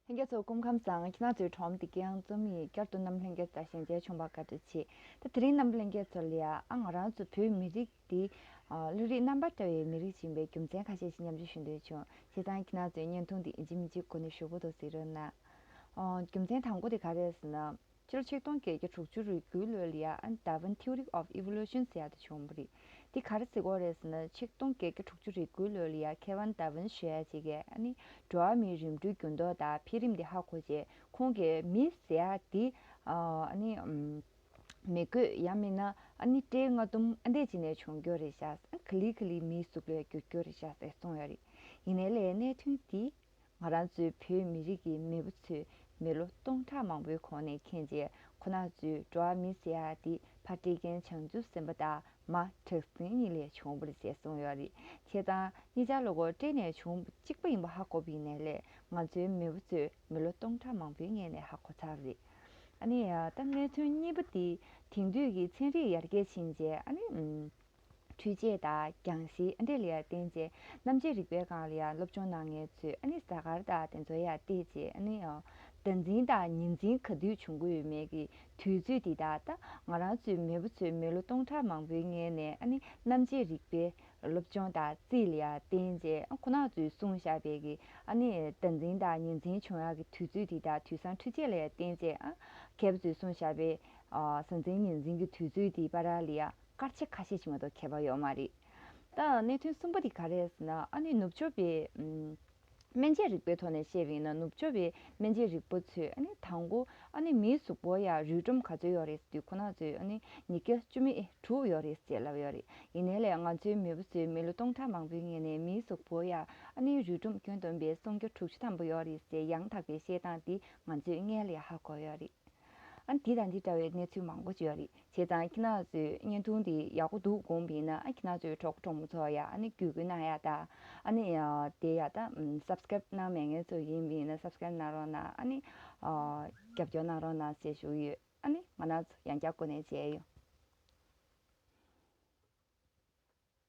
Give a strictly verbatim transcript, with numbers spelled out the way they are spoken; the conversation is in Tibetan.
ལྷན་རྒྱས་ཚོ་སྐུ་ཁམས་བཟང་། ཁྱེད་རང་ཚོའི་ཁྲོམ་འདི་གའང་རྩོམ་ཡིག་བསྐྱར་དུ་རྣམ་ལྷན་རྒྱས་དང་ཞལ་མཇལ་བྱུང་བ་བཀའ་དྲིན་ཆེ། ད་དེ་རིང་རྣམ་ལྷན་རྒྱས་ཚོ་ལ་ཡ་ཨ་ང་རང་ཚོ་བོད་མི་རིགས་འདི་ཨ་བླ་རིགས་རྣམ་པ་འདྲ་བའི་མི་རིགས་ཡིན་པའི་རྒྱུ་མཚན་ཁ་ཤས་ཤིག་མཉམ་སྤྱོད་ཞུ་འདོད་བྱུང་། བྱས་ཙང་ཁྱེད་རང་ཚོའི་བརྙན་ཐུང་འདི་ཡིན་གཅིག་མིན་གཅིག་སྒོ་ནས་ཞུ་གོ་ཐུབ་ཟེར་རོགས་གནང་། ཨོ། རྒྱུ་མཚན་དང་པོ་དེ་ག་རེ་རེད་ཟེར་ན། ཕྱི་ལོ་ཆིག་སྟོང་བརྒྱད་བརྒྱ་དྲུག་ཅུ་རེ་དགུའི་ལོ་ལ་ཡ་ཨ་Darwin Theory of Evolution ཟེར་ཡ་དེ་བྱུང་བ་རེད། དེ་ག་རེ་ཟེར་གོ་རེད་ཟེར་ན། ཆིག་སྟོང་བརྒྱད་བརྒྱ་དྲུག་ཅུ་རེ་དགུའི་ལོ་ལ་ཡ་ཁེ་ཝན་ཌར་ཝིན་ཞུ་ཡ་ཅིག་གིས་ཨ་ནི་འགྲོ་བ་མིའི་རིམ་གྲོའི་འགྱུར་ལྡོག་དང་འཕེལ་རིམ་དེ་ཧ་གོ་རྗེས་ཁོང་གིས་མི་ཟེར་ཡ་དེ་ཨ་ནི་མི་རྒོད་ཡང་མིན་ན་ཨ་ནི་སྤྲེའུ་རྔ་ཟླུམ་ཨ་འདྲས་ཅིག་ནས་བྱུང་རྒྱུ་རེད་ཤག་ག་ལེ་ག་ལེ་མིའི་གཟུགས་ལ་འགྱུར་རྒྱུ་རེད་ཤག་ཟེར་གསུངས་ཡོད་རེད། ཡིན་ནའི་ལས་གནད་དོན་དེ། ང་རང་ཚོའི་བོད་མི་རིགས་ཀྱི་མེས་པོ་ཚོས་མི་ལོ་སྟོང་ཕྲག་མང་པོའི་གོང་ནས་མཁྱེན་རྗེས་ཁོ་ན་ཚོས་འགྲོ་བ་མི་ཟེར་ཡ་དེ་ཕ་སྤྲེལ་རྒན་བྱང་ཆུབ་སེམས་དཔའ་དང་མ་གྲགས་འཛིན་གཉིས་ལས་བྱུང་བ་རེད་ཅེས་གསུངས་ཡོད་རེད། བྱས་ཙང་གཉིས་ཆ་ལོ་སྐོར་སྤྲེལ་ནས་བྱུང་བ་གཅིག་པ་ཡིན་པ་ཧ་གོ་བ་ཡིན་ནའི་ལས་ང་ཚོའི་མེས་པོ་ཚོས་མི་ལོ་སྟོང་ཕྲག་མང་པོའི་སྔོན་ནས་ཧ་གོ་ཚར་བ་རེད། ཨ་ནི་ད་གནད་དོན་གཉིས་པ་དེ་དེང་དུས་ཀྱི་ཚན་རིག་ཡར་རྒྱས་ཕྱིན་རྗེས་ཨ་ནི་འཕྲུལ་ཆས་དང་རྒྱང་ཤེལ་ཨ་འདྲས་ལ་ཡར་བརྟེན་རྗེས་གནམ་དཔྱད་རིག་པའི་སྒང་ལ་ཡང་སློབ་སྦྱོང་གནང་མཁན་ཚོས་ཨ་ནི་གཟའ་སྐར་དང་དེ་ཚོ་ཡར་བལྟས་རྗེས་ཨ་ནི་ཟླ་འཛིན་དང་ཉི་འཛིན་ག་དུས་བྱུང་གི་ཡོད་མེད་ཀྱི་དུས་ཚོད་འདི་དང་། ད་ང་རང་ཚོའི་མེས་པོ་ཚོས་མི་ལོ་སྟོང་ཕྲག་མང་པོའི་སྔོན་ནས་ཨ་ནི་གནམ་དཔྱད་རིག་པའི་སློབ་སྦྱོང་དང་རྩིས་ལ་ཡར་བརྟེན་རྗེས་ཁོ་ན་ཚོས་གསུངས་བཞག་པའི་གི་ཨ་ནི་ཟླ་འཛིན་དང་ཉི་འཛིན་བྱུང་ཡག་གི་དུས་ཚོད་འདི་དང་དུས་བཟང་འཕྲུལ་ཆས་ལ་ཡར་བརྟེན་རྗེས་ཨ་མཁས་པ་ཚོས་གསུངས་བཞག་པའི་གཟའ་འཛིན་ཉི་འཛིན་གྱི་དུས་ཚོད་འདིའི་བར་ལ་ཡ། སྐར་ཆ་ཁ་ཤས་ཤིག་མ་གཏོགས་ཁྱད་པར་ཡོད་མ་རེད། ད་གནད་དོན་གསུམ་པ་དེ་ག་རེ་རེད་ཟེར་ན། ཨ་ནི་ནུབ་ཕྱོགས་པའི་ཨམ། སྨན་དཔྱད་རིག་པའི་ཐོག་ནས་བཤད་པ་ཡིན་ན་ནུབ་ཕྱོགས་པའི་སྨན་དཔྱད་རིག་པ་ཚོས་ཨ་ནི་དང་པོ་ཨ་ནི་མིའི་གཟུགས་པོ་ཡ་རུས་སྒྲོམ་ག་ཚོད་ཡོད་རེད་ཟེར་དུས་ཁོ་ན་ཚོས་ཨ་ནི་ཉིས་བརྒྱ་བཅུ་མེད་དྲུག་ཡོད་རེད་ཅེས་ལབ་ཡོད་རེད། ཡིན་ནའི་ལས་ང་ཚོའི་མེས་པོ་ཚོས་མི་ལོ་སྟོང་ཕྲག་མང་པོའི་སྔོན་ནས་མིའི་གཟུགས་པོ་ཡ་ཨ་ནི་རུས་སྒྲོམ་ཁྱོན་བསྡོམས་པའི་སུམ་བརྒྱ་དྲུག་ཅུ་ཐམ་པ་ཡོད་རེད་ཅེས་ཡང་དག་པའི་བཤད་སྟངས་འདི་ང་ཚོས་སྔོན་ལ་ཡ་ཧ་གོ་ཡོད་རེད། ཨ་ནི་འདི་དང་འདི་འདྲ་བའི་གནས་ཚུལ་མང་པོ་ཅིག་ཡོད་རེད། བྱས་ཙང་ཁྱེད་རང་ཚོས་བརྙན་ཐུང་འདི་ཡག་པོ་འདུག་དགོངས་པ་ཡིན་ན་ཨ་ཁྱེད་རང་ཚོའི་གྲོགས་པོ་གྲོགས་མོ་ཚོ་ཡ་ཨ་ནི་བརྒྱུད་སྐུལ་གནང་ཡ་དང་། ཨ་ནི་དེ་ཡ་ད་སབ་སི་ཀ་རེབ་གནང་མེད་མཁན་ཚོ་ཡིན་པ་ཡིན་ན་སབ་སི་ཀ་རེབ་གནང་རོགས་གནང་། ཨ་ནི་རྒྱབ་སྐྱོར་གནང་རོགས་གནང་ཞེས་ཞུ་གི་ཡོད། ཨ་ནི་ང་རང་ཚོ་ཡང་བསྐྱར་སྒོ་ནས་མཇལ་ཡོང་།